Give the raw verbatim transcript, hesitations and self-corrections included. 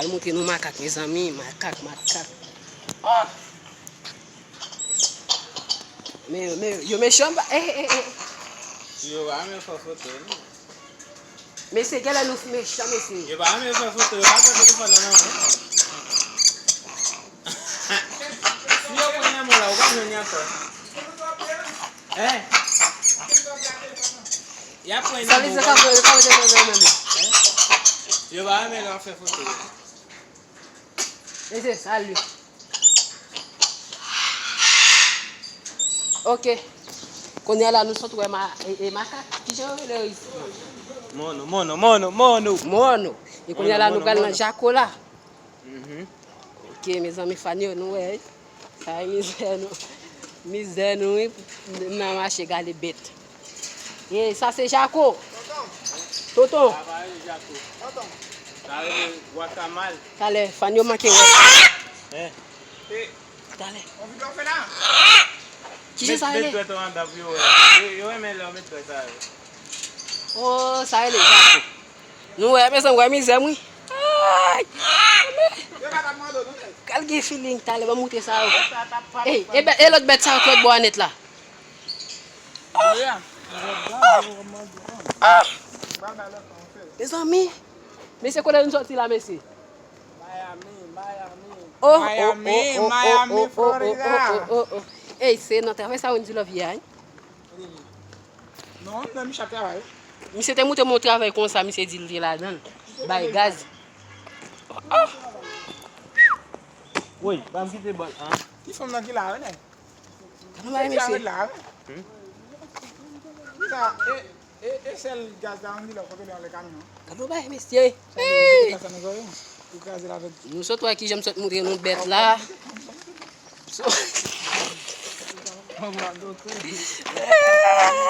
Yo montre nou makak, mezanmi, makak, makak. Oh! Men, men, yo mechan, ba, eh, eh, eh. Yo pa menm fè foto, non. Mesye, genlè nou mechan, mesye. Yo pa menm fè foto, yo pa pran telefòn nan nan men. Si yo pran nan men w la, ou pa jwenn li ankò. Hein? Y ap pran nan men w. Sa vle di sa, yo pa mete nan men menm. Hein? Yo pa renmen lè w ap fè foto. Mesye, salut. Ok. Kounye a la, nou sot wè ma, e, e makak. Kijan yo rele yo isit la? Mono, mono, mono, mono. Mono. E kounye a la, nou pral nan Jako la. Mhm. Ok, mezanmi, fan yo, nou wè, wi. Sa e mizè nou. Mizè nou, wi, nan mache gade bèt. E sa se Jako. Tonton. Sa pa rele Jako. Sa rele Wakamal. Talè, fan yo manke wè. Hein? Talè. Kijan sa rele? Met dwèt ou anndan pou yo wè. Yo, yo renmen lè w met dwèt sa yo. Oh, sa rele Jako. Nou wè, mezanmi, wè mizè m, wi. Ay! Gad gen feeling, talè, ban m montre sa yo. Ey, e bè, e lòt bèt sa yo ki lòt bò a nèt la. Ah! Mezanmi, mesye, kote nou sòti la, mesye? Miami, Miami. Oh, oh, Miami, oh, oh, Miami, oh, oh, Florida. Oh, oh, oh, oh. Ey, se nan travay sa Wendy Love ye a, hein? Non, nan Michak travay. Misye te montre m yon travay konsa, misye di l te ladan l. Bay gaz. Oh! Woy, pa m kite bòl, an. Ti fanm nan ki la, wi, nèg. Gad yon bagay, mesye. Sa, e, e, e sèl gaz la, ann di lè w kote l anlè kamyon. Gad yon bagay, mesye. Sa, gaz la nan zòrèy, ou kraze l avèk. Nou sot wè kijan m sot montre nou bèt la. So-